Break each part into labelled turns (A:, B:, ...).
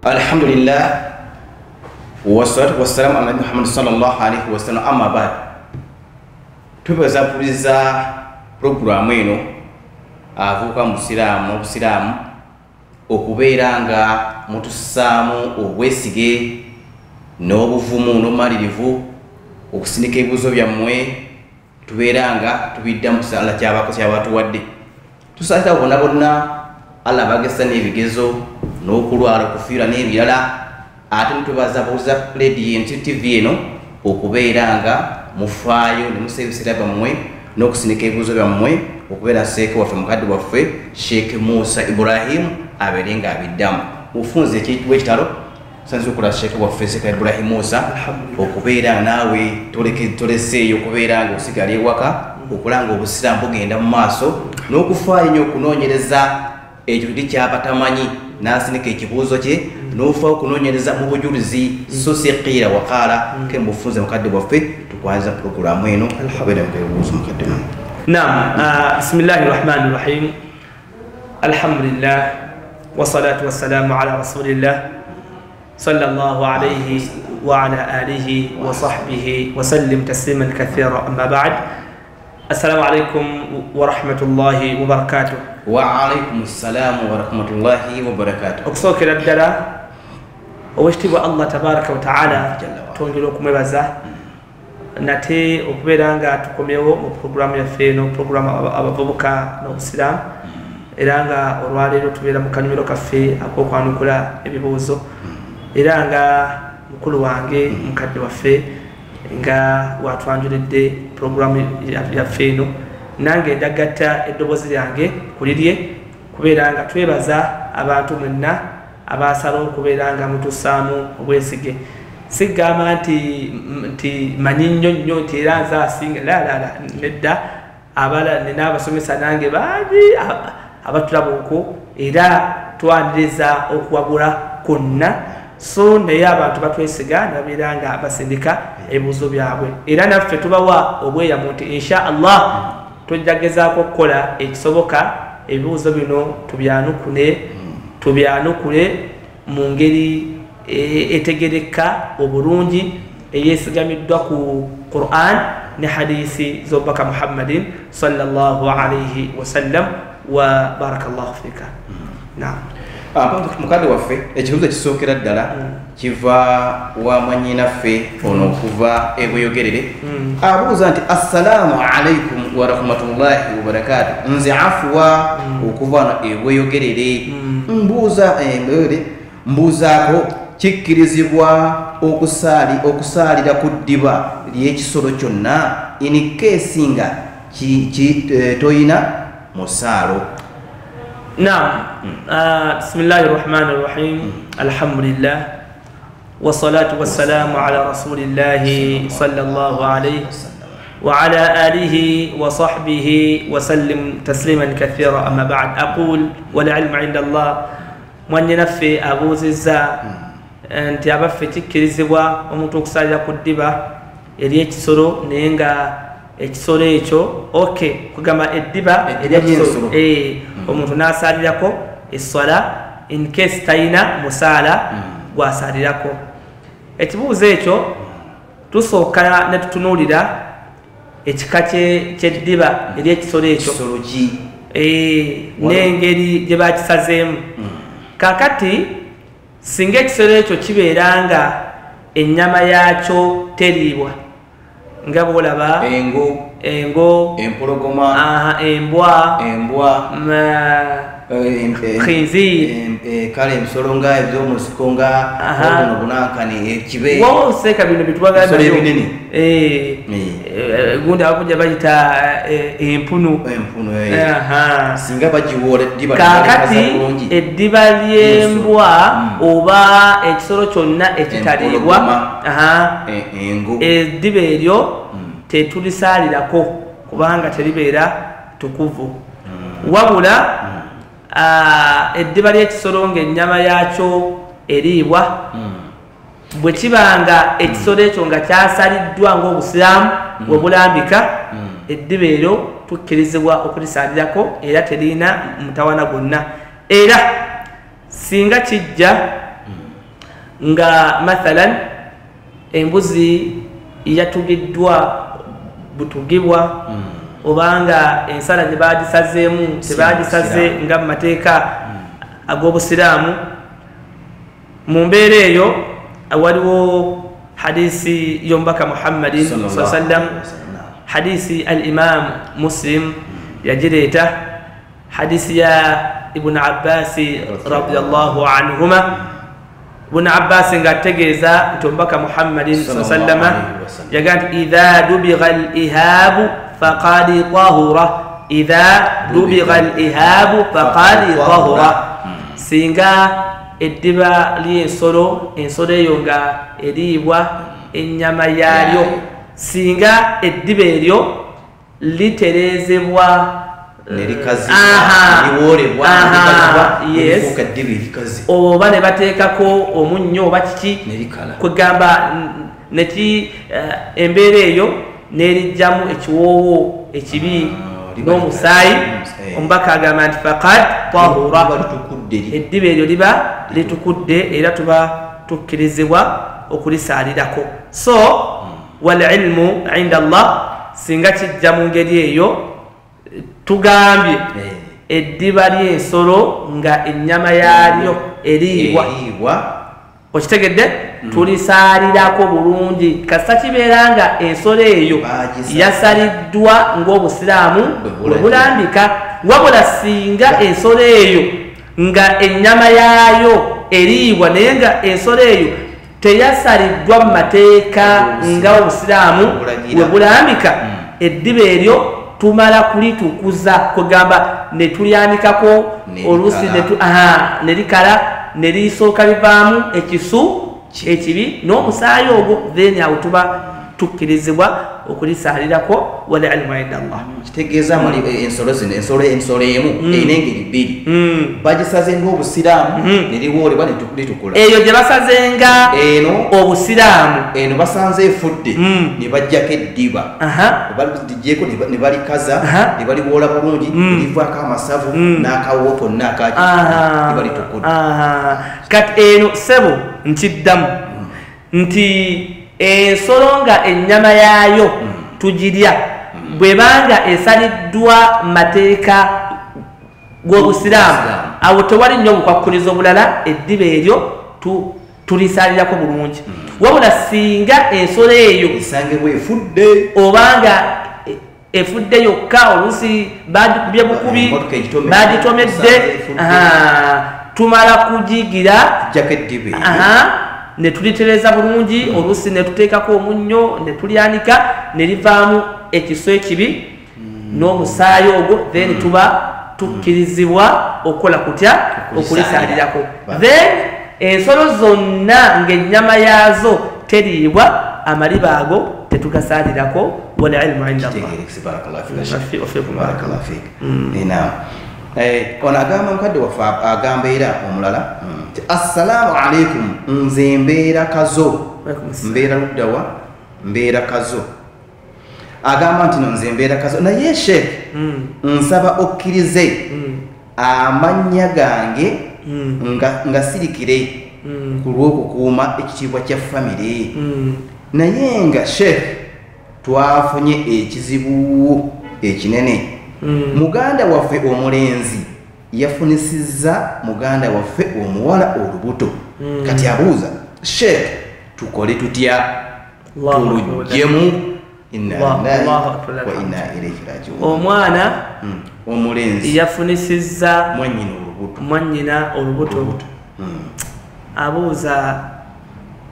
A: Alhamdulillah wassalatu wassalamu ala Muhammad sallallahu alaihi wasallam, amma ba'd. Twebaza puliza programu eno avuka musiraamu n'obusiraamu okubeera nga mutussaamu obwesige n'obuvumu n'obumalirivu okusindika ebibuuzo byammwe tubeera nga tubiddamu Allah kyabatuwadde. Tusaasira bonna bonna Allah bagesa n'ebigezo n'okulwala okufiirwa n'ebirala, ate netubaza buuza Radio TV eno okubeera nga mufaayo ne musa ebiseera byammwe n'okusindika ebibuuzo byammwe okubeera Sheikh waffe mukadde waffe Sheikh Musa Ibrahim abeere nga abiddamu. Mufunze ekitalo sanze okola Sheikh waffe Sheikh Ibrahim Musa okubeera naawe toleseeyo okubeera nga osigala ewaka okulanga obusiraamu bugenda mu maaso n'okufaayo nnyo okunoonyereza ekyo kiri kyabatamanyi n'asindika ekibuuzo kye n'ofaayo okunoonyereza mu bujulizi so si qiira waqaala. Ke mufunze mukadde waffe tukwanza pulogulaamu eno okubeera nga ebibuuzo mukadde wange.
B: Naam, bismillahi rahmani rahim, alhamdulillah wassalatu wassalamu ala rasulillah sallallahu alayhi wa ala alihi wa sahbihi wa sallim tasliman kathira, amma ba'd. Assalamu alaikum wa rahmatullahi wa barakatuh.
A: Wa alaikum assalamu wa rahmatullahi wa barakatuh.
B: Okusookera ddala owekitiibwa Allah tabaraka wa taala twongera okumwebaza nate okubeera nga tukomyewo mu pulogulaamu yaffe eno, pulogulaamu abavubuka n'obusiraamu, era nga olwaleero tubeera mu kanyumiro kaffe ak'okwanukula ebibuuzo, era nga mukulu wange mukadde waffe nga watwanjulidde pulogulaamu yaffe eno, nange ndagatta eddoboozi lyange ku lirye kubeera nga twebaza abantu mwenna abasalawo okubeera nga mutussaamu obwesige. Sigamba nti manyi nnyo nnyo nti era nze asinga, la nedda, abala nina abasomesa nange bangi abatulaba okwo, era twaniriza okuwabula kwonna. So naye abantu batwesiga nabeera nga basindika ebibuuzo byabwe, era naffe tubawa obweyamu nti insha Allah tujja gezaako okukola ekisoboka ebibuuzo bino tubyanukule mu ngeri etegereka obulungi eyeesigamiddwa ku Quran ne hadisi z'omubaka Muhammadin sallallahu alayhi wasallam. Wa barakallahu fika. Naam.
A: Mukadde waffe ekibuuzo ekisookera ddala kiva wa mwannyinaffe ono okuva e Bweyogerere. Abuuza nti assalaamu alaikum wa rahmatullahi wa barakatuh. Nze Afuwa okuva wano e Bweyogerere, mbuuzaako kikkirizibwa okusaalira ku ddiba ly'ekisolo kyonna in case nga toyina musaalo?
B: Naam. Bismillahi rahmani rahim, alhamdulillah wassalatu wassalamu ala rasulillahi sallallahu alayhi wa ala alihi wa sahbihi wa sallim tasliman kathira, amma ba'd. Aqul wal ilmu inda Allah. Mwannyinaffe abuuzizza nti abaffe kikkirizibwa omuntu okusaalira ku ddiba ery'ekisolo naye nga ekisolo ekyo kugamba eddiba ery'ekisolo omuntu n'asaalirako esswala in case talina musaala gw'asaalirako. Ekibuuzo ekyo tusooka ne tutunuulira ekika ky'eddiba ery'ekisolo ekyo n'engeri gye bakisazeemu. Kaakati singa ekisolo ekyo kibeera nga ennyama yaakyo teriibwa, nga bw'olaba engo,
A: empologoma,
B: embwa, khinzir,
A: kale ensolo nga ez'omunsiko nga obuno bunankani ekibe
B: woseeka bino bitubagamba
A: ebinene,
B: gundi abakunja bayita empunu.
A: Singa bagiwoola eddiba.
B: Kaakati eddiba ly'embwa oba ekisolo kyonna ekitaliibwa, eddiba eryo tetulisaalirako kubanga teribeera tukuvu. Wabula eddiba ly'ekisolo ng'ennyama yaakyo eriibwa, bwe kibanga ekisolo ekyo nga kyasaliddwa ng'obusiraamu bwe bulambika, eddiba eryo tukkirizibwa okulisaalirako era terina mutawana gwonna. Era singa kijja Nga mathalan embuzi yatugiddwa butugibwa, obanga ensala gye bagisazeemu tebagisaze nga mu mateeka ag'obusiraamu. Mu mbeera eyo waliwo hadisi y'omubaka Muhammadin sallam, hadisi al-Imam Muslim yagireeta, hadisi ya Ibn Abbas radiyallahu anhuma. Ibn Abbas ng'ategeeza nti omubaka Muhammadin sallama yagamba nti idha dubigha al-ihabu faqad tahura, idha dubigha al-ihabu faqad tahura, singa eddiba ly'ensolo, ensolo eyo nga eriibwa ennyama yaalyo, singa eddiba eryo litereezebwa oba ne bateekako omunnyo oba kiki, kwegamba neki embeera eyo n'erijjamu ekiwoowo ekibi n'omusaayi. Omubaka agamba nti faqad tahura, eddiba eryo liba litukudde era tuba tukkirizibwa okulisaalirako. So wal ilmu inda Allah, singa kijja mu ngeri eyo tugambye eddiba ly'ensolo nga ennyama yaalyo eriibwa, okitegedde, tulisaalirako bulungi kasita kibeera nga ensolo eyo yasaliddwa ng'obusiraamu bwe bulambika. Wabula singa ensolo eyo nga ennyama yaayo eriibwa naye nga ensolo eyo teyasaliddwa mu mateeka nga obusiraamu bwe bulambika, eddiba eryo tumala kulitukuza, kugamba ne tulyanikako oluusi ne likala ne lisooka livaamu ekisu ekibi n'omusaayi ogwo, then awo tuba tukkirizibwa okulisaalirako. Wal ilmu inda Allah.
A: Kitegeeza ensolo zino, ensolo emu erina engeri bbiri, bagisaze ng'obusiraamu ne liwoolebwa ne litukula,
B: eyo gye basaze nga obusiraamu,
A: eno basanze efudde ne baggyako eddiba, baliggyeko ne balikaza ne baliwoola bulungi ne livaako amasavu n'akawoowo konna akaki, liba litukudde.
B: Kati eno ssebo nkiddamu nti ensolo nga ennyama yaayo tugirya bwebanga esaliddwa mateeka g'obusiraamu, awo tewali nnyo obukwakkulizo obulala, eddiba eryo tulisaalirako bulungi. Wabula singa ensolo eyo
A: esangibwa efudde,
B: obanga efudde yokka, oluusi bagikubye bukubi, bagitomedde, tumala kugigira ne tulitereza bulungi, oluusi ne tuteekako omunnyo ne tulyanika ne livaamu ekiso ekibi n'omusaayi ogwo, then tuba tukkirizibwa okukola kutya, okulisaalirako. Then ensolo zonna ng'ennyama yaazo teriibwa, amaliba ago tetugasaalirako. Wal ilmu inda Allah.
A: Ono agamba mukadde waffe agamba era omulala nti assalaamu alaikum, nze mbeera Kazo, mbeera luddawa, mbeera Kazo. Agamba nti no nze mbeera Kazo, naye sheekh nsaba okkirize amannya gange nga sirikire ku lw'okukuuma ekitiibwa kya famire, naye nga sheekh twafunye ekizibu ekinene. Muganda waffe omulenzi yafunisizza muganda waffe omuwala olubuto. Kati abuuza, sheekh tukole tutya tuluggyemu? Inna lillahi wa inna ilayhi rajiun.
B: Omwana
A: omulenzi
B: yafunisizza
A: mwannyina olubuto,
B: mwannyina olubuto. Abuuza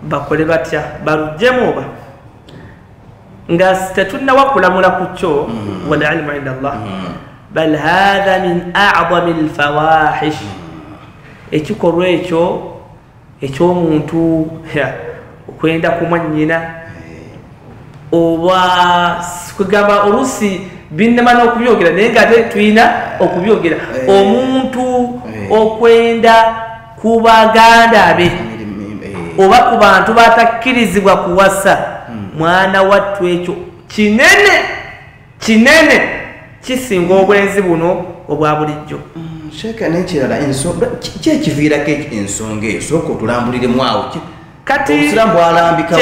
B: bakole batya, baluggyemu oba? Nga tetunnawa kulamula ku kyo, wal ilmu inda Allah, bal hatha min a'zami alfawahish, ekikolwa ekyo eky'omuntu okwenda ku mwannyina, oba kugamba oluusi binnema n'okubyogera, naye nga ate tulina okubyogera, omuntu okwenda ku baganda be oba ku bantu batakkirizibwa kuwasa, mwana wattu ekyo kinene kinene, kisinga obwenzi buno obwa bulijjo.
A: Sheeka, n'ekirala, kiki ekiviirako ensonga eyo? Sooka otulambuliremu awo.
B: Kati
A: obusiraamu bwalambika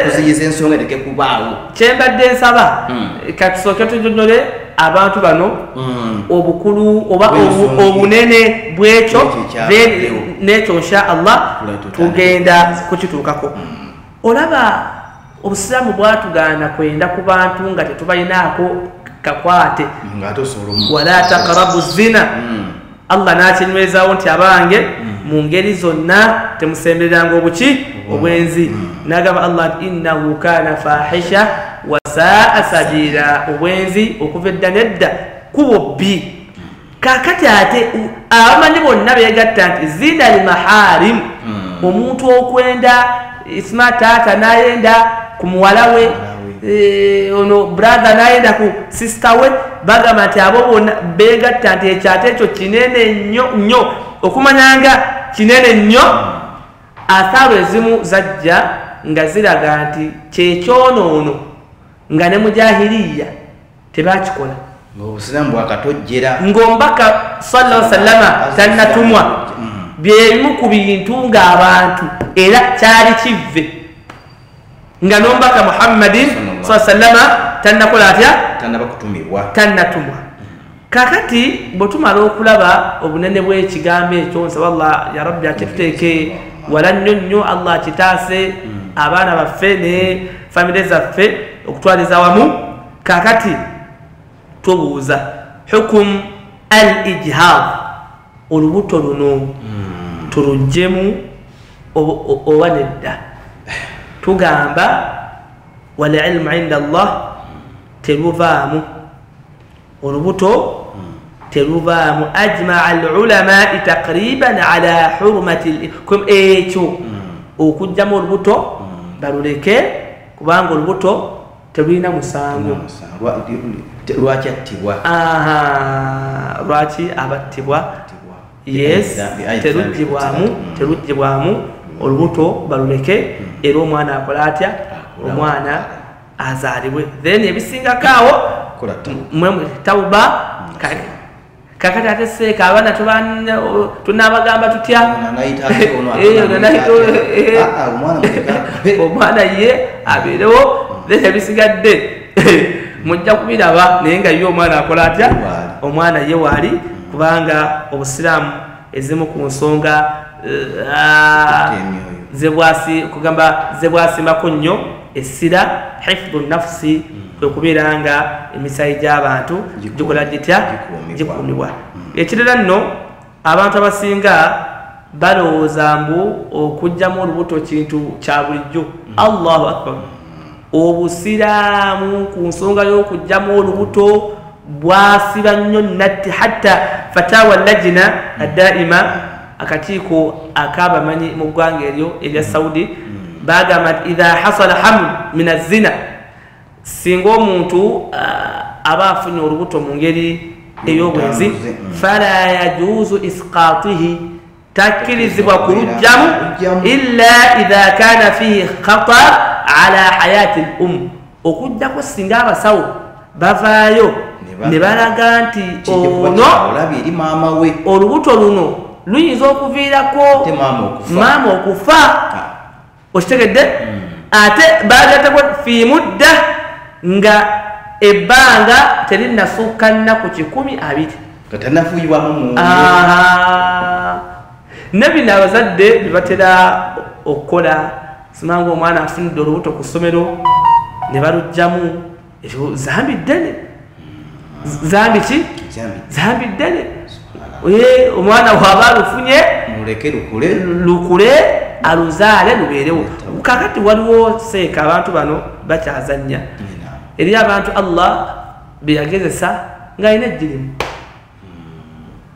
A: okuziyiza ensonga ereke kubaawo.
B: Kyembadde nsaba katusooke tunyonnyole abantu bano obukulu oba obunene bwekyo, n'ekyo insha Allah tugenda kukituukako. Olaba obusiraamu bwatugaana kwenda ku bantu nga tetubalinaako kakwate, wala taqrabu zina. Allah n'akinywezaawo nti abange mu ngeri zonna temusembereranga obuki obwenzi. N'agamba Allah nti innahu kana fahisha wa saa sabila, obwenzi okuva edda nedda kubo bbi. Kaakati ate abamanyi bonna beegatta nti zina al maharim, omuntu okwenda isma taata n'ayenda ku muwala we, ono brother n'ayenda ku sister we, bagamba nti abo bonna beegatta nti ekyate ekyo kinene nnyo nnyo. Okumanyanga kinene nnyo, athaaru ezimu zajja nga ziraga nti kyekyonoono nga ne mujahiriya tebakikola,
A: ng'obusiraamu bwakatojjera,
B: ng'omubaka sallallahu alaihi wasallama tannatumwa. Byebimu ku bintu ng'abantu era kyali kivve nga n'omubaka Muhammadin sallallahu alaihi wasallama tannakola atya, tannatumwa. Kakati bwe tumala okulaba obunene bw'ekigambo ekyo, nsaba Allah ya Rabbi akituteeke wala nnyo nnyo, Allah akitaase abaana baffe ne famire zaffe okutwaliza wamu. Kakati tubuuza hukum al ijhad, olubuto luno tuluggyemu oba nedda? Tugamba wal ilmu inda Allah, teruvaamu olubuto, teruvaamu. Ajmaa al ulamai taqriban ala hurmati ekyo, okugjamu olubuto baluleke, kubanga olubuto terulina musango.
A: Lwaki attibwa?
B: Lwaki abattibwa? Yes, teruggyibwamu olubuto baluleke, era omwana akola atya? Omwana azaalibwe. Then ebisingako awo tawuba. Kakati ate seeka abaana tunaabagamba tutya? Omwana ye abeerewo, then ebisigadde mujja kubiraba, naye nga ye omwana akola atya? Omwana ye waali, kubanga obusiraamu ezimu ku nsonga kugamba zebwasimbako nnyo essira hifdhu nafsi, kwe kubeera nga emisayi gy'abantu gikola gitya? Gikuumibwa. Ekirala nno abantu abasinga balowooza mbu okuggyamu olubuto kintu kya bulijjo. Allahu akbar! Obusiraamu ku nsonga y'okuggyamu olubuto bwasiba nnyo natti, hatta fatawa lajina addaima, akakiiko ak'abamanyi mu ggwanga eryo erya Saudi, bagamba nti idha hasala hamlu min azina, singa omuntu aba afunye olubuto mu ngeri ey'obwenzi, fala yajuzu isqatihi, takkirizibwa kulugjamu illa idha kana fihi khatar ala hayati l um, okujjako singa abasawo bavaayo ne balaga nti ono olubuto luno luyinza okuviirako maama okufa. Okitegedde? Ate bagattako fi mudda nga ebbanga terinasukka nnaku 120, ne bino abazadde bye batera okukola. Simanga omwana afunidde olubuto ku ssomero ne balugjamu, ekyo zambi ddene. Zambi ki? Zambi ddene. Omwana bw'aba alufunye lukule aluzaale lubeerewo. Kakati waliwo seeka abantu bano bakyazannya. Eri abantu Allah be yagezesa ng'alina ejjirimu.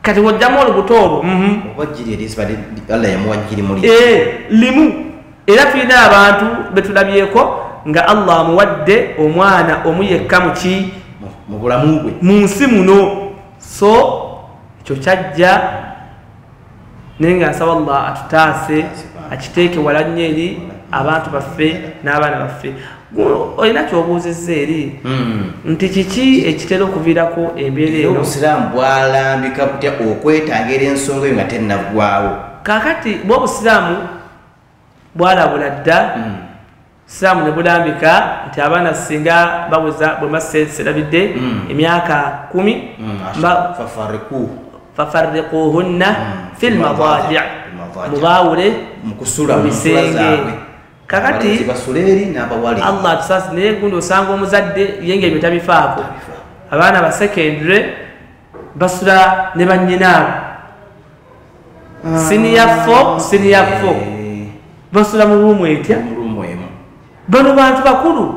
B: Kati wojjamu olubuto olwo limu. Era tulina abantu betulabyeko nga Allah amuwadde omwana omu yekka muki mu nsi muno. So ekyo kyajja, naye nga nsaba Allah atutaase akiteeke wala nnyo eri abantu baffe n'abaana baffe. Olina kyobuuzizza eri nti kiki ekitera okuviirako embeera eno?
A: Obusiraamu bwalambika butya okwetangira ensonga eyo nga tennaggwawo?
B: Kaakati bwe obusiraamu bwalabula dda. Siraamu ne bulambika nti abaana singa baweza bwe maserabidde emyaka 10 fafarriquhunna fil madaji', mubaawule
A: mukusula
B: mu bisenge. Kakati Allah atusaasire, naye gundi osanga omuzadde ye ng'ebyo tabifaako. Abaana ba secondary basula ne bannyinaabwe, senior 4 senior 4 basula mu ruumu etya. Bano bantu bakulu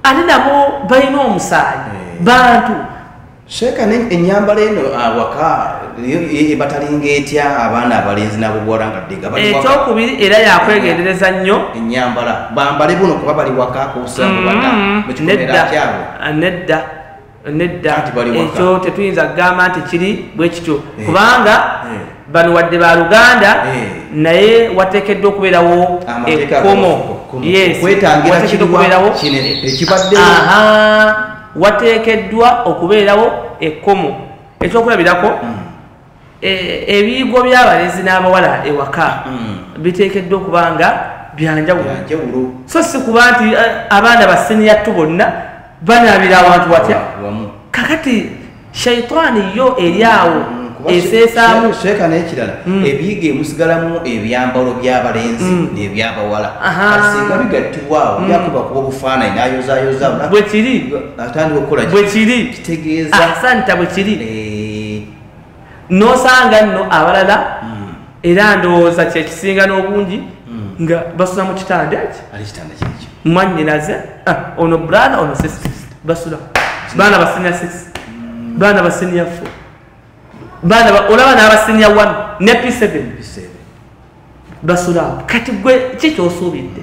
B: ate nabo balina omusaayi bantu.
A: Sheeka ennyambala eno awaka batalinga etya abaana abalenzi n'abobuwala nga ddega bali waka?
B: Ekyokubiri era yakwegendereza nnyo
A: ennyambala, bambale buno kuba bali waka kubusiramu bata mu kikomera kyabwe.
B: Nedda nedda, ekyo tetuyinza kugamba nti kiri bwe kityo, kubanga bano wadde ba Luganda naye wateekeddwa okubeerawo ekkomo. Wateekeddwa okubeerawo ekkomo. Ekyokulabirako, ebiyigo by'abalenzi n'abawala ewaka biteekeddwa okuba nga byanjawulo, so si kuba nti abaana ba senior 2 bonna banaabira awantu watya. Kakati shaitaani yo eri awo eseesaamu.
A: Sheeka n'ekirala, ebiyigo emusigalamu ebyambalo by'abalenzi n'ebyabawala, singa bigattibwawo byakuba kuba obufaananyi n'ayozaayoza
B: bwe kiri,
A: atandika okukola
B: bwe kiri,
A: kitegeeza
B: asanta bwe kiri. N'osanga nno abalala era ndowooza kyekisinga n'obungi nga basula mu kitanda eki mwannyinaze, ono brother ono sister, basula baana ba senior 6, baana ba senior 4, baana olaba n'aba senior 1 ne P7 basula. Kati gwe ki kyosuubidde?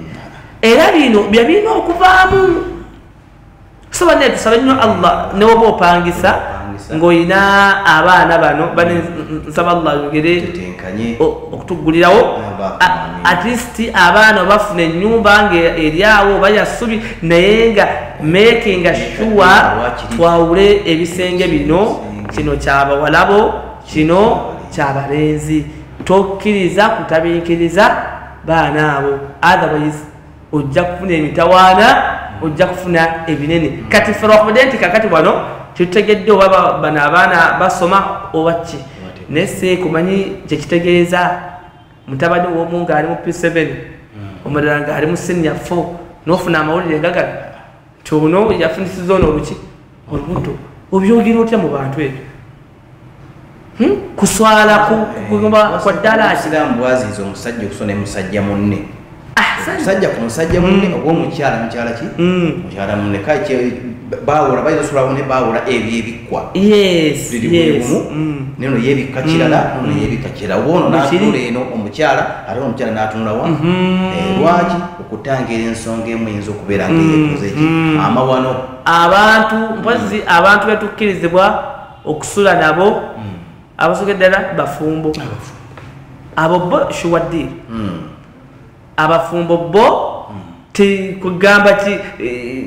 B: Era bino bye birina okuvaamu. So banne tusabe nnyo Allah, ne woba opangisa ng'olina abaana bano, bane nsaba Allah ayongere okutugulirawo at least abaana bafuna ennyumba ng'eri awo oba ya ssubi, naye nga making sure twawule ebisenge bino, kino kyabawalabo, kino kyabalenzi. Tokkiriza kutabiikiriza baana abo, otherwise ojja kufuna emitawaana, ojja kufuna ebinene. Kati ffe lwakubadde nti kakati wano tutegedde oba bano abaana basoma oba ki, naye seekumanyi kyekitegeeza mutabani w'omu ng'ali mu P7, omulala ng'ali mu senior 4, n'ofuna amawulire nga gano nti ono yafunisiza ono oluki olubuto. Obyogera otya mu bantu ebyo? Kuswala kwa ddala.
A: Obusiraamu bwaziiza omusajja okusona musajja munne, omusajja ku musajja munne oba omukyala mukyala ki mukyala munne, kale baawula bayinza osulawo ne baawula ebyo ebikkwa biri bumu, neno yeebikka kirala, nono yeebikka kirala, oba ono n'atunula eno omukyala ate omukyala n'atunula wa. Lwaki? Okutangira ensonga emu eyinza okubeera nga eyeekoze ki amawano.
B: Abantu mpozi abantu betukkirizibwa okusula nabo abasooka ddala bafumbo, abo bo sure deal. Abafumbo bo kugamba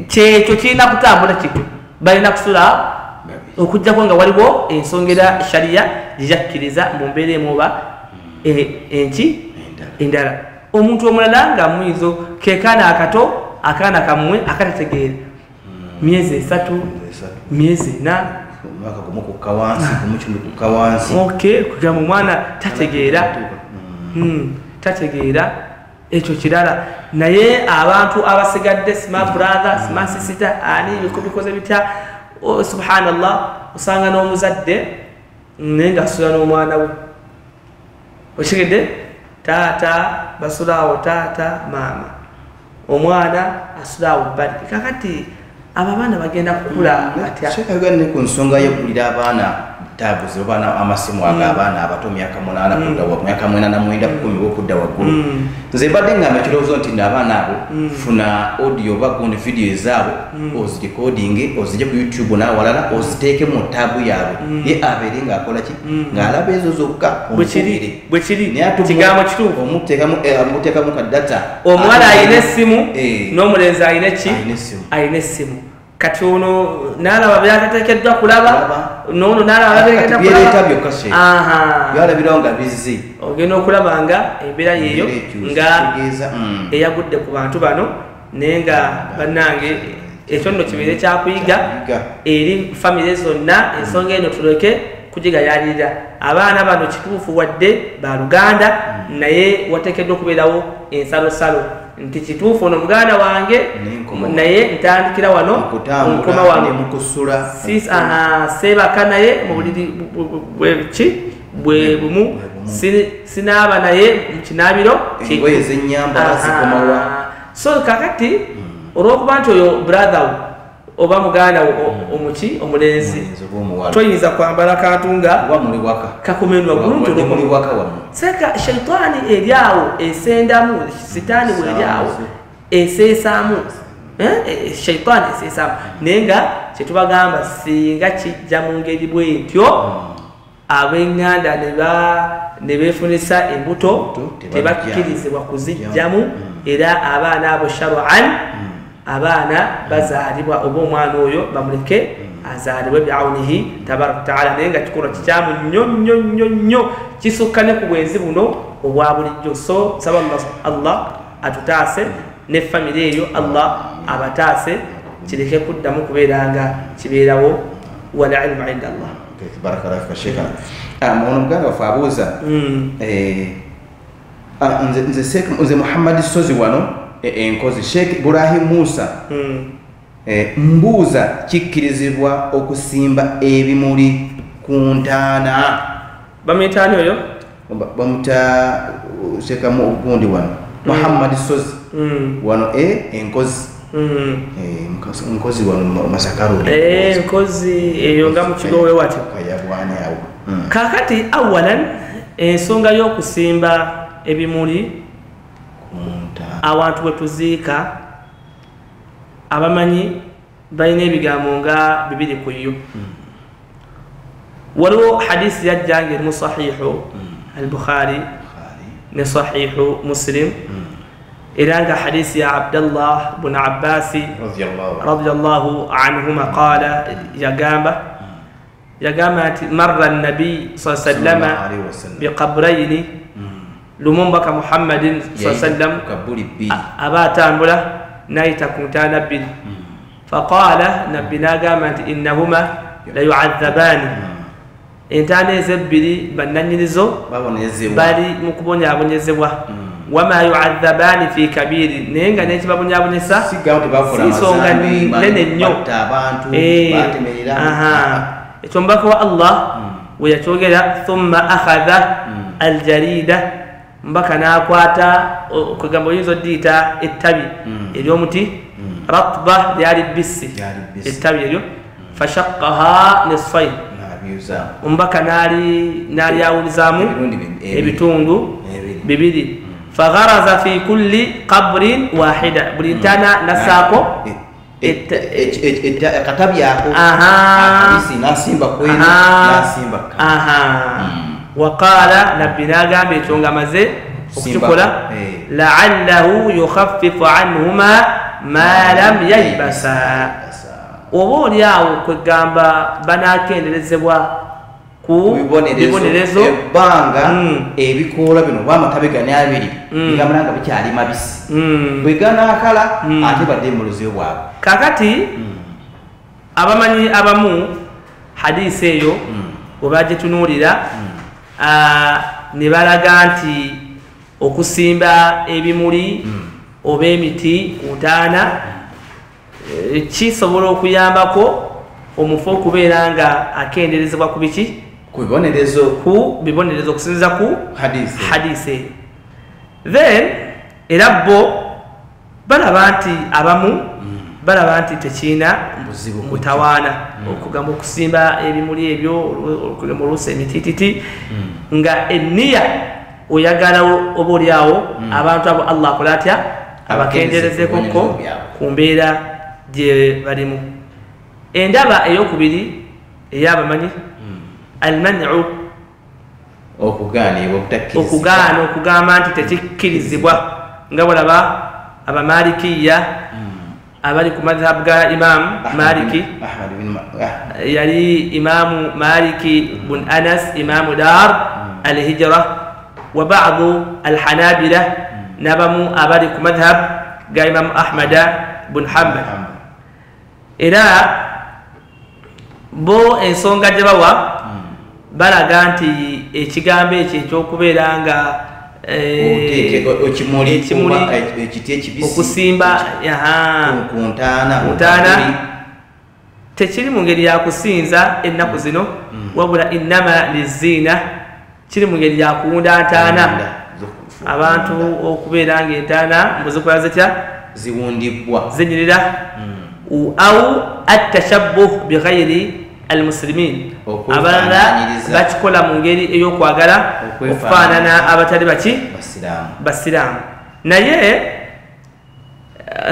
B: kyekyo kirina kutambula kityo, balina kusula okuggyako nga waliwo ensonga era sharia gyejakkiriza mu mbeera emu oba enki endala. Omuntu omulala nga muyinza kekaana akato, akaana kammwe akatategeera, myezi 3, myezi 4,
A: omwaka gumu kukka wansi, gumu kimu kukka wansi.
B: Okay, kugamba omwana tategeera, tategeera ekyo kirala. Naye abantu abasigadde sima brother sima sister ani bikoze bitya, subhanallah, osanga n'omuzadde naye ng'asula n'omwana we. Okitegedde? Taata basula awo, taata maama, omwana asula awo bbali. Kakati abo abaana bagenda kukula batya?
A: Sheeka Uganda ne ku nsonga y'okugulira abaana taabu oba amasimu ag'abaana abato myaka 8 kudda waggulu, myaka 8 9 10 okudda waggulu. Nze mbadde ngamba ekirowoozo nti nno abaana abo funa audio oba gundi video ezaabwe ozirekodinge ozigye ku YouTube n'awalala oziteeke mu taabu yaabwe, ye abeere ng'akola ki ng'alaba ezo zokka.
B: Bwe kiri kigambo kituufu.
A: Omuteekamu ka data.
B: Omuwala alina essimu n'omulenzi alina ki? Alina essimu. Kati ono n'alaba byatateekeddwa kulaba, n'ono n'alaba
A: byatateekeddwa kulaba. Aha. Byalabirawo nga bizzi.
B: Ogenda okulaba nga embeera yeeyo nga eyagudde ku bantu bano, naye nga bannange ekyo nno kibeere kyakuyiga eri famire zonna. Ensonga eno tuleke kugigayaalirira. Abaana bano kituufu wadde baluganda, naye wateekeddwa okubeerawo ensalosalo nti kituufu ono muganda wange, naye ntandikira wano, nkoma wano, seebaka naye mu buliri bweki bwe bumu, sinaaba naye mu kinaabiro. So kakati olw'okuba nti oyo brother wo oba muganda wo omuki omulenzi, toyinza kwambala kantu nga kakumenwa bulungi. Seka shaitaani eri awo esendamu, sitaani bweri awo eseesaamu, shaitaani eseesaamu. Naye nga kyetubagamba singa kijja mu ngeri bwetyo, ab'enganda ne beefunisa embuto tebakkirizibwa kuzijjamu, era abaana abo sharu'an abaana bazaalibwa oba omwana oyo bamuleke azaalibwe biaunihi tabaraka taala. Naye nga kikolwa kikyamu nnyo nnyo nnyo nnyo, kisukka ne ku bwenzi buno obwa bulijjo. So nsaba Allah atutaase ne famire eyo, Allah abataase, kireke kuddamu kubeera nga kibeerawo. Wal ilmu inda Allah.
A: Barakallahu fika Sheikh. Ono muganda waffe abuuza, nze Muhammad Sozi wano enkozi Sheikh Ibrahim Musa, mbuuza kikkirizibwa okusimba ebimuli ku ntaana?
B: Bamuyitaani oyo?
A: Bamuta sekamu ogundi wano Muhammad Sozi wano enkozi nkozi wano Masaka.
B: Enkozi eyo nga mu kigo we watyo
A: kayabwani awo.
B: Kakati awalan ensonga y'okusimba ebimuli awantu we tuziika, abamanyi balina ebigambo nga bibiri ku yo. Waliwo hadisi yajja nga eri mu sahihu al-Bukhari ne sahihu Muslim, era nga hadisi ya Abdallah bun Abbasi radiyallahu anhuma qala, yagamba nti marra nabi sallallahu alayhi wasallam biqabrayni, lumu mbaka Muhammadin sallallahu alayhi wasallam aba atambula n'ayita ku ntaana bbiri, faqala, nabbi n'agamba nti innahuma la yu'adhabaani, entaana ezo ebbiri bannannyinizo bali mu kubonyaabonyezebwa, wama yu'adhabaani fi kabiiri, naye nga n'ekibabonyaabonyesa si nsonga nnene nnyo. Ekyo omubaka wa Allah we yakyogera, thumma akhadha aljarida, mbaka n'akwata, okugamba oyinza oddiyita ettabi ery'omuti ratba, lyali bbisi ettabi eryo, fashaqqaha nisfayn, omubaka n'alyawulizaamu ebitundu bibiri, fagharaza fi kulli qabrin wahida, buli ntaana nassaako
A: akatabi ako akabisi n'asimba kweri n'asimba.
B: Waqala, nabbi n'agamba ekyo nga amaze okukikola, la'allahu yukhaffifu anhuma ma lam yaybasa, oba oli awo kwegamba banaakenderezebwa ku bibonerezo
A: ebbanga ebikoola bino oba amatabi gano abiri bigamala nga bikyali mabisi, bwe ganaakala ate badde mu buzibu bwabwe.
B: Kakati abamanyi abamu hadisi eyo bwe bagitunuulira ne balaga nti okusimba ebimuli oba emiti ku ntaana kisobola okuyambako omufu okubeera nga akenderezebwa ku biki?
A: Ku bibonerezo,
B: okusinziza ku hadisi eyo. Then era bo balaba nti abamu balaba nti tekirina mutawaana okugamba okusimba ebimuli ebyo, okugamba oluusi emitiititi, nga enniya oyagala oba oli awo abantu abo Allah akola atya abakenderezekoko ku mbeera gye balimu. Endaba eyokubiri ey'abamanyi almanu, okugaana, okugamba nti tekikkirizibwa, nga bwolaba abamalikiya abali ku madhhab ga Imam Maliki, yali Imamu Maliki bun Anas, Imamu Dar al-Hijra, wa ba'du al-Hanabila, n'abamu abali ku madhhab ga Imam Ahmad bun Hanbal. Era bo ensonga gye bawa balaga nti ekigambo ekyo ekyokubeera nga okusimba ku ntaana tekiri mu ngeri ya kusinza ennaku zino, wabula innama liziina, kiri mu ngeri ya kuwunda ntaana, abantu okubeera nga entaana mbuzikola zitya,
A: ziwundibwa,
B: zinyirira, au atashabbuh bighayri almuslimin, abalala bakikola mu ngeri ey'okwagala okufaanana abatali baki basiraamu. Naye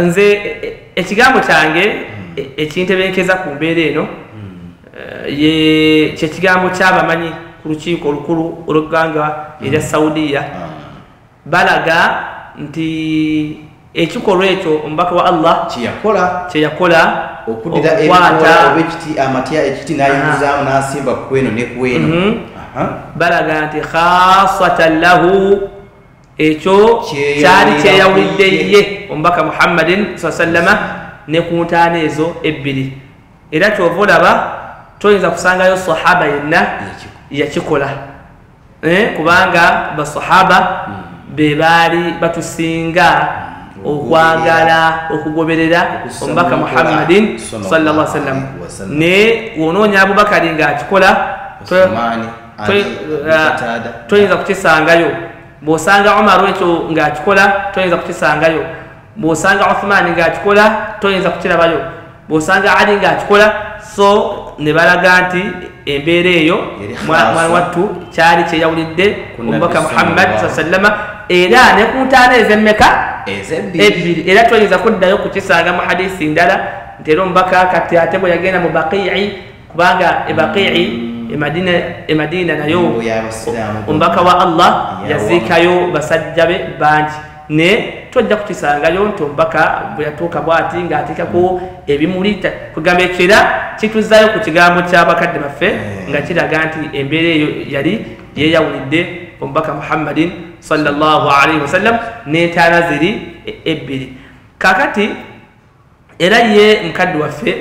B: nze ekigambo kyange ekintebenkeza ku mbeera eno kyekigambo ky'abamanyi ku lukiiko olukulu olw'eggwanga erya Saudiya, balaga nti ekikolwa ekyo omubaka wa Allah kyeyakola
A: okuddira ebikoola oba ekiti amatya ekiti n'ayunguzaamu n'asimba ku eno ne ku eno,
B: balaga nti khasatan lahu, ekyo kyali kyeyawulidde ye omubaka Muhammadin sallama ne ku ntaana ezo ebbiri. Era kyova olaba toyinza kusangayo sahaba yenna yakikola, kubanga basahaba be baali batusinga okwagala okugoberera omubaka Muhammadin sallallahu alaihi wasallam. Ne wonoonya Abubakari ng'akikola toyinza kukisangayo, bw'osanga Umaru ekyo ng'akikola toyinza kukisangayo, bw'osanga Uthmani ng'akikola toyinza kukirabayo, bw'osanga Ali ng'akikola. So ne balaga nti embeera eyo mwana wattu kyali kyeyawulidde omubaka Muhammad sallallahu alaihi wasallam, era ne ku ntaana ez'emmeka ebbiri. Era toyinza kuddayo kukisanga mu hadisi ndala nti era omubaka kati ate bwe yagenda mu Baqi'i, kubanga e Baqi'i e Madina nayo omubaka wa Allah yaziikayo basajja be bangi, ne tojja kukisangayo nti omubaka bwe yatuuka bw'ati ng'ateekako ebimuli. Kugamba ekyo era kituzaayo ku kigambo ky'abakadde baffe nga kiraga nti embeera eyo yali yeeyawulidde omubaka Muhammadin sallallahu alaihi wasallam n'entaana ziri ebbiri. Kaakati era ye mukadde waffe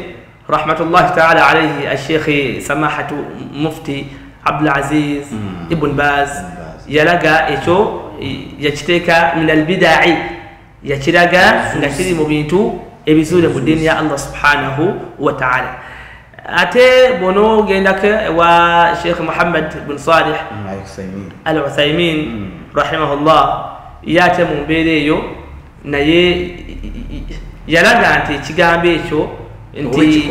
B: rahmatullahi taala alaihi Asheikh Samahatu Mufti Abdulaziz Ibn Baz yalaga ekyo yakiteeka min albidai, yakiraga nga kiri mu bintu ebizuule mu ddiini ya Allah subhanahu wa taala. Ate bw'onoogendako ewa Sheikh Muhammad bin Salih Al Uthaymin rahimahullah, ye ate mu mbeera eyo naye yalaga nti ekigambo ekyo nti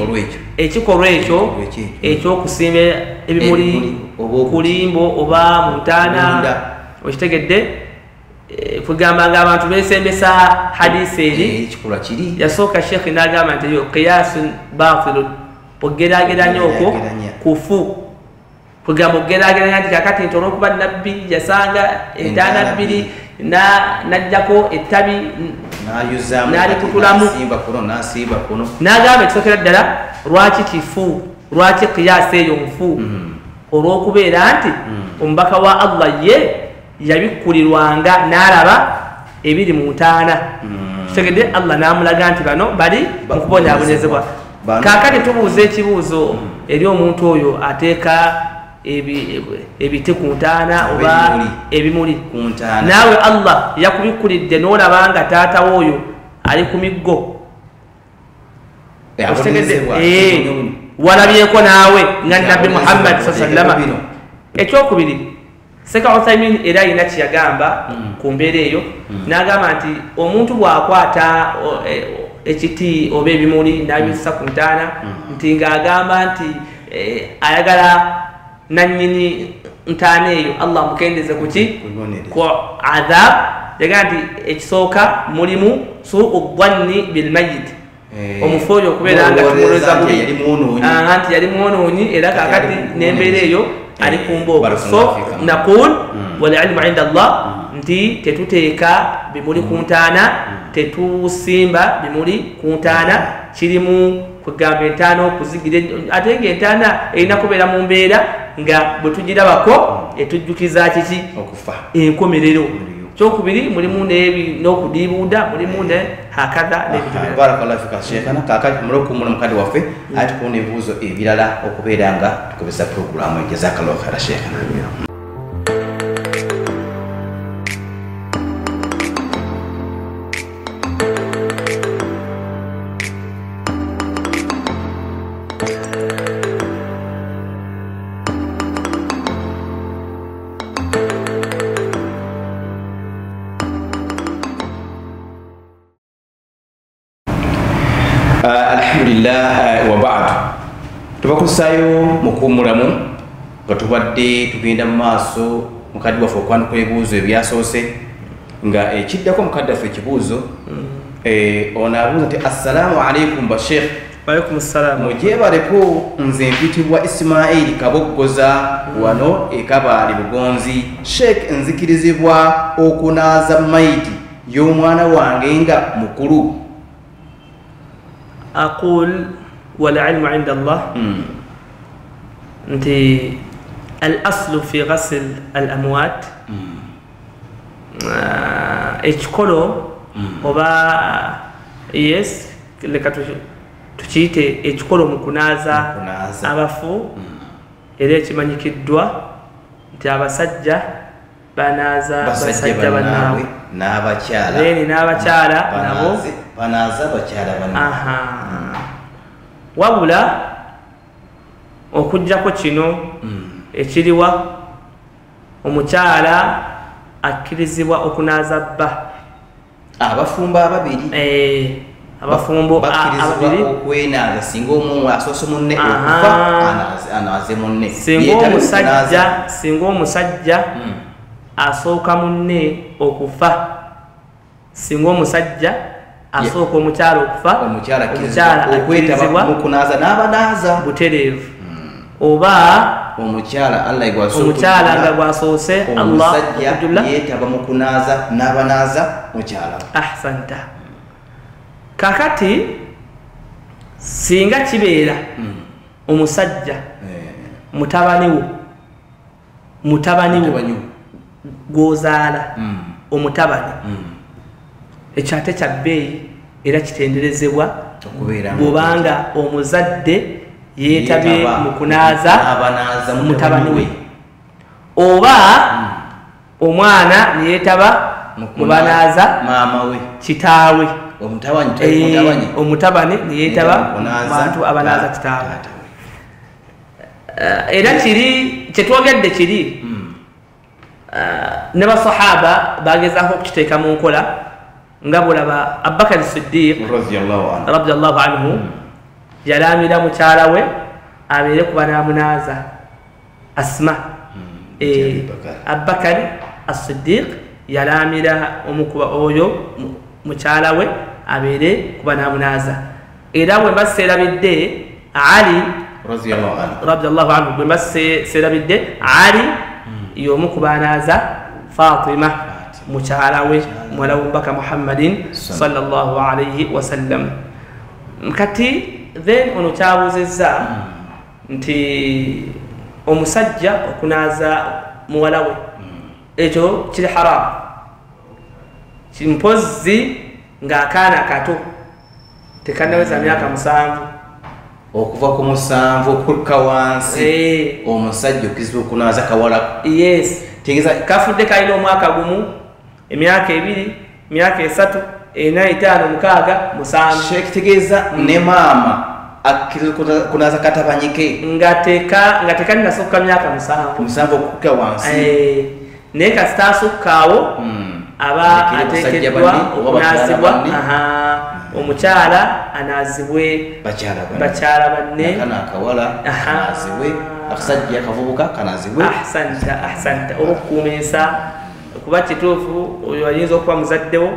B: ekikolwa ekyo ekyokusimba ebimuli kulimbo oba mu ntaana, okitegedde, kugamba nga abantu beesembesa hadisi eri yasooka Sheikh n'agamba nti eyo qiyasun batilun, ogeraageranya okwo kufu, kugamba ogeraageranya nti kakati nti olwokuba nabbi yasanga entaana bbiri n'aggyako ettabi n'alikutulamu, n'agamba ekisookera ddala lwaki kifu, lwaki qiyaasi eyo nfu, olw'okubeera nti omubaka wa Allah ye yabikkulirwanga n'alaba ebiri mu ntaana, kitegedde, Allah n'amulaga nti bano bali mu kubonyaabonyezebwa. Kaakati tubuuza ekibuuzo eri omuntu oyo ateeka ebiti ku ntaana oba ebimuli, naawe Allah yakubikkulidde n'olaba nga taatawo oyo ali ku miggo, walabyeko naawe nga Nabbi Muhammad sallama. Ekyokubiri, Sheikh Uthaymin era alina kye yagamba ku mbeera eyo, n'agamba nti omuntu bw'akwata ekiti oba ebimuli n'abissa ku ntaana, nti ng'agamba nti ayagala nannyini ntaana eyo Allah amukendeze ku ki, ku adhab. Yagamba nti ekisooka mulimu suu dhanni bilmayit, omufu oyo okubeera nga tumulowooza bubi nti yali mwonoonyi, era kaakati n'embeera eyo ali ku mbooko. So naqul wal ilmu inda Allah, nti tetuteeka bimuli ku ntaana, Tetusimba bimuli ku ntaana, kirimu kugamba entaana okuzigira, ate ng'entaana erina kubeera mu mbeera nga bwe tugirabako etujjukiza kiki?
A: Okufa,
B: enkomerero. Kyokubiri mulimu n'okudiibuuda, mulimu ne hakadha n'ebintu birala.
A: Barakallahu fika sheikhana. Kaakati tumale okuwummula mukadde waffe, ate tukuwa n'ebibuuzo ebirala okubeera nga tukozesa puroguramu. Jazakallahu khaira sheikhana. Alhamdulillah wa ba'd. Tubakusaayo mu kuwummulamu nga tubadde tugenda mu maaso mukadde waffe okwanukula ebibuuzo ebyasoose, nga ekiddako mukadde waffe ekibuuzo ono abuuza nti assalaamu alaikum basheikh.
B: Waalaikum ssalaam.
A: Mugyebaleko, nze mpitibwa Ismaili Kaboggoza wano e Kabaale Bugonzi. Sheikh, nzikirizibwa okunaaza mayiti y'omwana wange nga mukulu?
B: Aqul wal ilmu inda Allah nti al aslu fi ghasl al amwat, ekikolo oba yes leka tukiyite ekikolo mu kunaaza abafu, era ekimanyikiddwa nti abasajja banaaza basajja bannaabwe
A: n'abakyala,
B: n'abakyala nabo
A: banaaza bakyala bannaabwe.
B: Wabula okuggyako kino ekiriwa, omukyala akkirizibwa okunaaza bba.
A: Abafumbo ababiri
B: abafumbo
A: bakkirizibwa okwenaaza singa omu asoose munne okufa anaaze munne.
B: Singa omusajja asooka munne okufa, singa omusajja asooka omukyala okufa,
A: omukyala akkirizibwa okukunaaza n'abanaaza
B: butereevu, oba
A: omukyala Allah
B: omukyala nga gwasoose Allah
A: omusajja yeetaba mu kunaaza n'abanaaza mukyala.
B: Ahsanta. Kakati singa kibeera omusajja mutabani wo gw'ozaala, omutabani, ekyo ate kya bbeeyi era kitenderezebwa bw'obanga omuzadde yeetabye mu kunaaza mutabani we, oba omwana ne yeetaba mu banaaza kitaawe, omutabani ne yeetaba mu bantu abanaaza kitaawe. Era kiri kyetwogedde kiri ne basahaba bagezaako okukiteeka mu nkola, nga bw'olaba Abubakari Siddiq radiyallahu anhu yalamira mukyala we abeere ku banaamunaaza Asma. Abubakari As-Siddiq yalamira omukuba oyo mukyala we abeere ku banaamunaaza. Era bwe mba seerabidde Ali radiyallahu anhu, bwe mba seerabidde Ali y'omu ku banaaza Fatima mukyala we muwala w'omubaka Muhammadin sallallahu alayhi wasallam. Kati then ono kyabuuzizza nti omusajja okunaaza muwala we ekyo kiri haramu, mpozzi ng'akaana kato tekannaweza myaka 7.
A: Okuva ku 7 okukka wansi omusajja okkirizibwa okunaaza kawalako.
B: Yes, kafudde kalina omwaka gumu, emyaka 2, emyaka 3, 4, 5, 6, 7.
A: Kitegeeza ne maama akkirizibwa kunaaza katabanyike
B: nga tekalina myaka 7
A: okukka wansi,
B: naye kasita asukkaawo aba ateekeddwa okunaazibwa. Omukyala anaazibwe bakyala banne,
A: akawala kanaazibwe, akasajja akavubuka kanaazibwe.
B: Ahsanta, ahsanta. Olw'okukuuma ensa, kuba kituufu oyo ayinza okuba muzaddewo,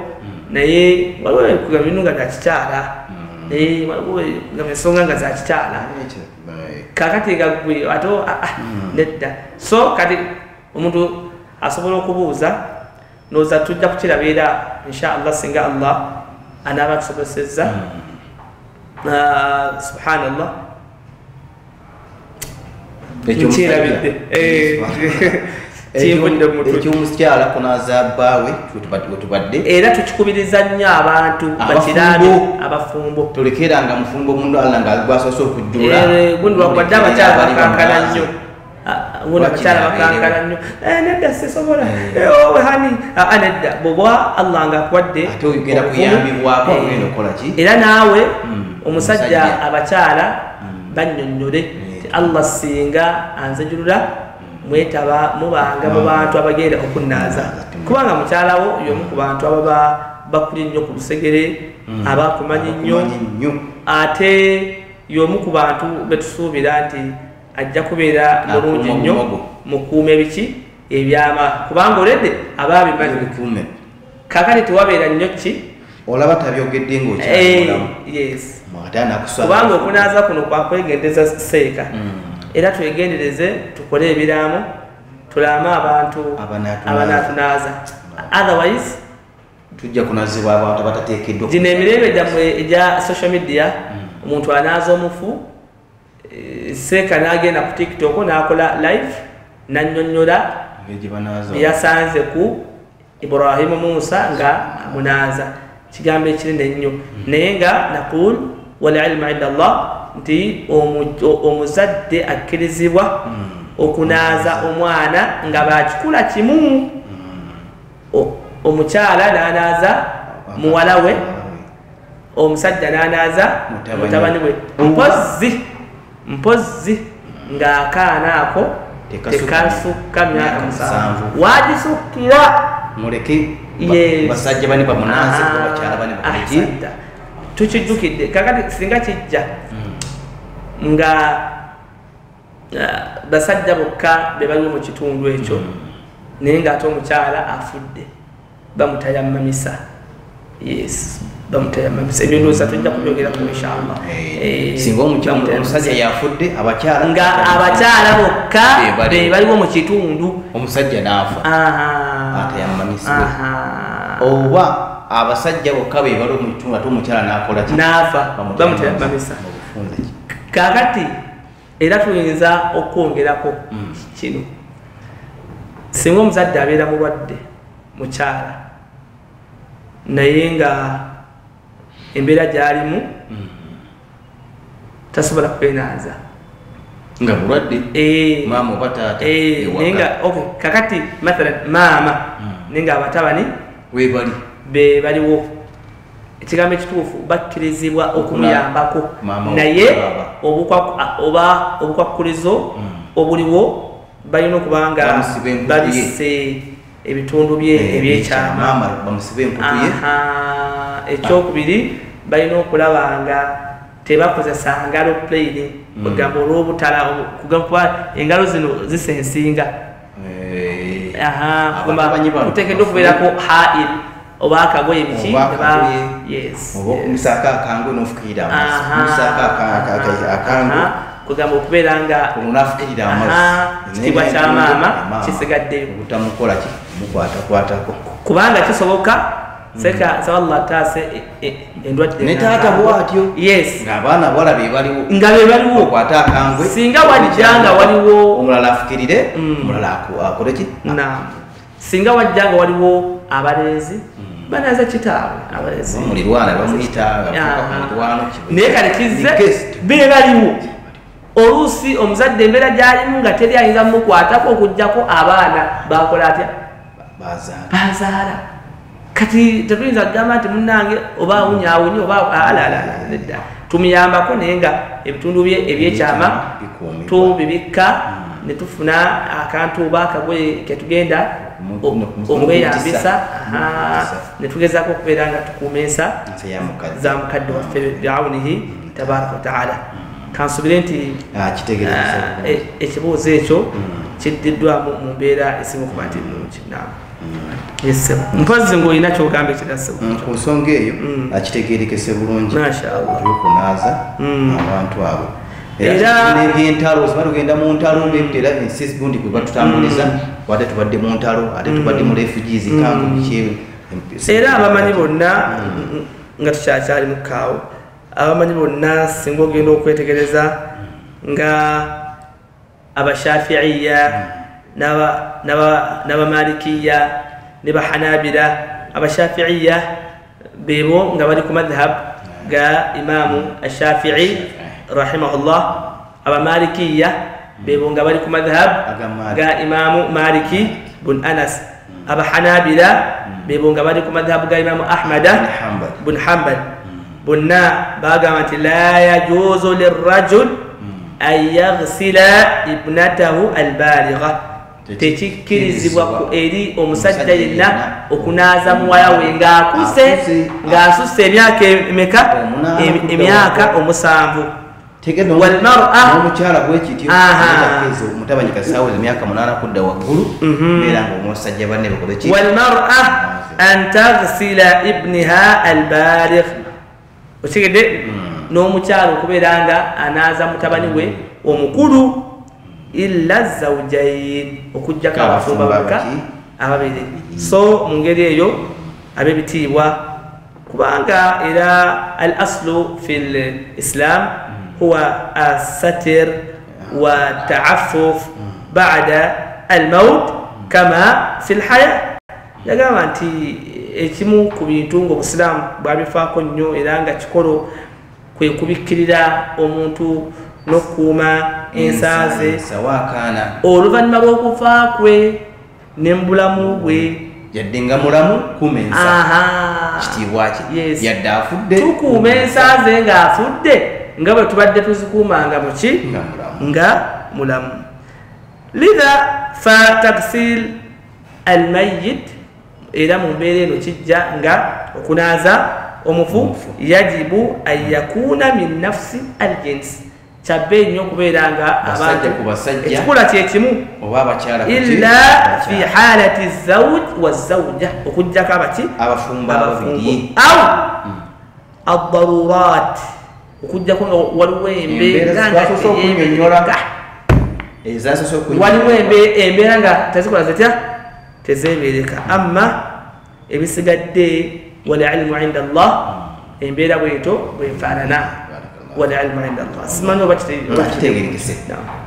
B: naye waliwo ebintu nga bya kikyala, waliwo ensonga nga za kikyala. Kakati nga gwe ate nedda. So kati omuntu asobola okubuuza, ndowooza tujja kukiraba era insha Allah singa Allah anaaba tusobosezza. Subhanallah, nkyerabidde
A: ekyomukyala kunaaza bbaawe wetubadde,
B: era tukikubiriza nnyo abantu bakirabe abafumbo,
A: tolekeranga mufumbo mundu Allah nga gwasoose okujjula
B: gundi wakubadde abakyala bakankana nnyo, gundi abakyala bakankana nnyo, nedda sisobola hani nedda. Bw'oba Allah nga akuwadde
A: ate ogenda kuyambibwako ogenda okukola ki,
B: era naawe omusajja abakyala bannyonnyole nti Allah singa anzijulula mwetaba mubanga mu bantu abagenda okunnaaza, kubanga mukyalawo y'omu ku bantu ababa bakuli nnyo ku lusegere, abakumanyi nnyo, ate y'omu ku bantu betusuubira nti ajja kubeera mulungi nnyo mukuume biki ebyama, kubanga oledde aba abimanyi. Kaakati tewabeera nnyo ki
A: olaba tabyogedde ng'okyali.
B: Yes, kubanga okunaaza kuno kwakwegendeza seeka, era twegendereze tukole ebiraamo tulaame abantu abanatunaaza, otherwise
A: tujja kunazibwa abantu abatateekeddwa.
B: Gino emirembe gyammwe egya social media, omuntu anaaza omufu seeka n'agenda ku TikTok n'akola live n'annyonnyola byeyasanze ku Ibrahimu Musa nga amunaaza, kigambo ekinene ennyo. Naye nga naqul wal ilmu inda Allah, nti omuzadde akkirizibwa okunaaza omwana nga bakikula kimu, omukyala n'anaaza muwala we, omusajja n'anaaza mutabani we, mpozzi ng'akaana ako tekasukka myaka 7, wagisukkira
A: muleke basajja bane bamunaaze, bakyala bane bakoleki.
B: Tukijjukidde kakati singa kijja nga basajja bokka be baliwo mu kitundu ekyo, naye ng'ate omukyala afudde, bamutayamamisa. Yes, bamutayamamisa. Ebyo ndowooza tujja kubyogerako inshallah.
A: Singa omusajja yafudde, abakyala
B: nga abakyala bokka be baliwo mu kitundu,
A: omusajja n'afa atayamamisibwe, oba abasajja bokka be baliwo mu kitundu ate omukyala n'akola ki,
B: n'afa, bamutayamamisa. Kaakati era tuyinza okwongerako kino, singa omuzadde abeera mulwadde mukyala naye nga embeera gy'alimu tasobola kwenaaza
A: nga mulwadde, maama oba taata,
B: naye nga kakati mathalan maama naye nga abatabani be baliwo, ekigambo ekituufu bakkirizibwa okumuyambako, naye oba obukwakkulizo obuliwo balina okuba nga babisse ebitundu bye ebyekyama. Ekyokubiri balina okulaba nga tebakozesa ngalo plain, kugamba olw'obutala, kuba engalo zino zisensinga, kuteekeddwa okubeerako hail oba akagoye biki,
A: oba okumisaako akangu n'ofukirira amazzi, okumisaako akangu,
B: kugamba okubeera nga
A: onafukirira amazzi,
B: ekitiibwa kya maama kisigaddeyo,
A: obutamukola ki mukwatakwatako,
B: kubanga kisoboka seka nsaba Allah ataase endwadde.
A: Ne taata bw'atyo,
B: yes,
A: ng'abaana bawala be baliwo,
B: nga be baliwo,
A: okwata akangwe,
B: singa wajja nga waliwo
A: omulala afukirire, omulala akole ki,
B: singa wajja nga waliwo abalenzi banaaza kitaabwe, abalenzi
A: mulirwana bamuyita mulirwano,
B: naye kale kizze be baliwo. Oluusi omuzadde embeera gy'alimu nga teri ayinza mumukwatako okuggyako abaana bakola atya, bazaala. Kati tetuyinza kugamba nti munnange oba awunyaawunye oba alalala, nedda, tumuyambako naye nga ebitundu bye ebyekyama tubibikka ne tufuna akantu oba akagoye ketugenda okweyambisa, ne tugezaako okubeera nga tukuuma ensa za mukadde waffe biawunihi tabaraka wataala. Kansubire nti ekibuuzo ekyo kiddiddwamu mu mbeera esinga okuba nti nnungi. Mpozi ng'olina kyogamba ekirala
A: ku nsonga eyo, akitegeerekese bulungi okukunaaza abantu abo. Era n'ebyentalo, oba tugenda mu ntalo, era ensi gundi kwe batutambuliza, wadde tubadde mu ntalo, ate tubadde mu refugees camp,
B: era abamanyi bonna Nga tukyakyali mu kaawo abamanyi bonna singa ogenda okwetegereza nga abashafiiya n'abamalikiya ne bahanabira. Abashafiiya bebo nga bali ku madhhab ga Imamu Ashafii rahimahullah, abamalikiya bebo nga bali ku madhhab ga Imamu Maliki bun Anas, abahanabira bebo nga bali ku madhhab ga Imamu Ahmad bun Hanbal. Bonna bagamba nti la yajuzu lirrajul an yaghsila ibnatahu albaligha, tekikkirizibwa eri omusajja yenna okunaaza muwala we ng'akuse ng'asusse emyaka emeka? Emyaka 7. Walmar'a
A: omukyala bwekityo mutabani kasaawo emyaka 8 kudda waggulu era ng'omusajja banne bakoze ki?
B: Walmar'a an taghsila ibniha albaligh, okitegedde? N'omukyala okubeera nga anaaza mutabani we omukulu illa zawjayn, okuggyako abafumbo bokka ababiri. So mu ngeri eyo ab'ebitiibwa, kubanga era al aslu fi l islam huwa asatir wa taafuf bada al maut kama fi l haya. Yagamba nti ekimu ku bintu ng'obusiraamu bwabifaako nnyo era nga kikolo kwe kubikkirira omuntu n'okukuuma ensanze oluvannyuma lw'okufa kwe ne mu bulamu bwe,
A: yadde nga mulamu kuuma ensa kitiibwa kye, yadde afudde
B: tukuuma ensanze ng'afudde nga bwe tubadde tuzikuumanga muki nga mulamu. Lidha fa taksil almayit, era mu mbeera eno kijja nga okunaaza omufu yajibu an yakuna min nafsi aljinsi, kyabbe nnyo okubeera nga abantu ekikula kyekimu, illa fi halati zawj wa zawja, okuggyako abaki
A: abafumbo ababiri,
B: au addarurat, okuggyako nga waliwo embeera nga waliwo embeera nga tezikola zitya tezeebeereka. Amma ebisigadde wal ilmu inda Allah, embeera bwetyo bwefaanana. Wal ilmu inda Allah. Simanyi oba
A: kitegerekese,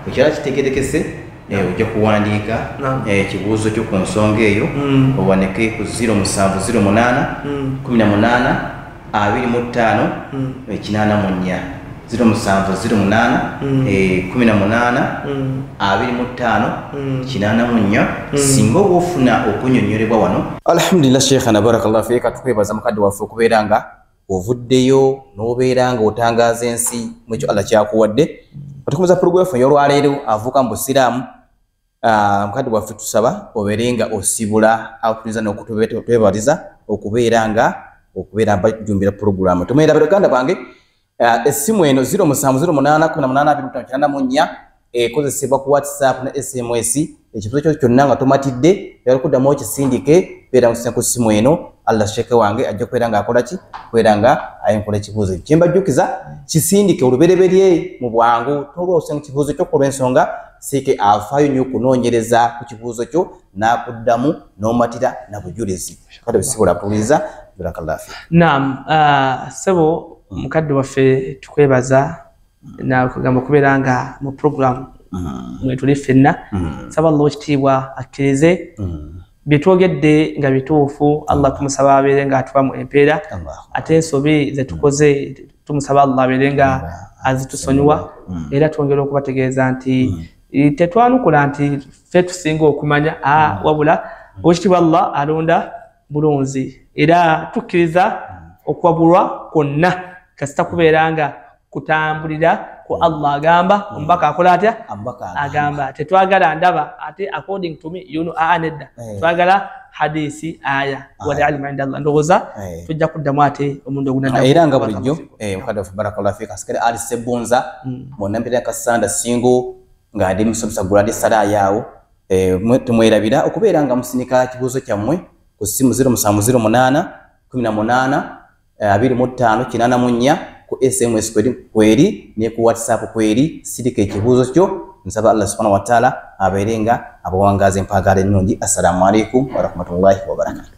A: ekirala kitegerekese, ojja kuwandiika ekibuuzo kyo ku nsonga eyo owaneke ku 0708 18 25 84 0708 18 25 84. Singa oba ofuna okunyonnyolebwa wano. Alhamdulillah sheikhana barakallahu fiika, tukwebaza mukadde waffe okubeera nga ovuddeyo n'obeera nga otangaaza ensi mu ekyo Allah kyakuwadde. Otukomeza pulogulaamu yaffe ey'olwaleero avuuka mu busiraamu. Mukadde waffe tusaba obeere nga osibula atuliza n'okutwebaliza okubeera nga okubeera bajjumbira pulogulaamu. Tumwerabira baganda bange, essimu eno 0708 18 25 ekozesebwa ku WhatsApp ne SMS. Ekibuuzo kyo kyonna nga tomatidde oyagala kuddamu okisindike, beera musina ku ssimu eno. Allah sheeke wange ajja kubeera ng'akola ki? Kubeera nga ayenkola ekibuuzo. Kye mbajjukiza kisindike olubereberye mu bwangu, tolwa osenga ekibuuzo kyo olw'ensonga seeke afaayo nnyo okunoonyereza ku kibuuzo kyo n'akuddamu n'omatira na bujulizi. Kale bisibula kutuliza barakallahu fiik.
B: Naam, ssebo mukadde waffe tukwebaza nakugamba okubeera nga mu program mwetuli ffenna. Nsaba Allah ekitiibwa akkirize byetwogedde nga bituufu, Allah tumusaba abeere nga atuwamu empeera, ate ensobi zetukoze tumusaba Allah abeere nga azitusonyiwa. Era twongera okubategeeza nti tetwanukula nti ffe tusinga okumanya, wabula owekitiibwa Allah alonda bulunzi, era tukkiriza okuwabulwa kwonna kasita kubeera nga kutambulira ku Allah agamba, omubaka akola atya? Agamba. Tetwagala ndaba ate according to me you know, nedda, twagala hadisi aya wal ilmu inda Allah. Ndowooza tujja kuddamu ate omundi ogunadda.
A: Era nga bulijjo mukadde waffe barakallahu fiik asikale Ali Sebunza mwonna mpeera Kasanda Singo nga ndi musomesa guladi sala awo, tumwerabira okubeera nga musinika kibuuzo kyammwe ku ssimu 0708 18 25 84 ku SMS kweri ne ku WhatsApp kweri. Sirika ekibuuzo kyo, nsaba Allah subhanahu wa ta'ala abeere nga abawangaza empagala ennungi. Assalamu alaikum warahmatullahi wabarakatuh.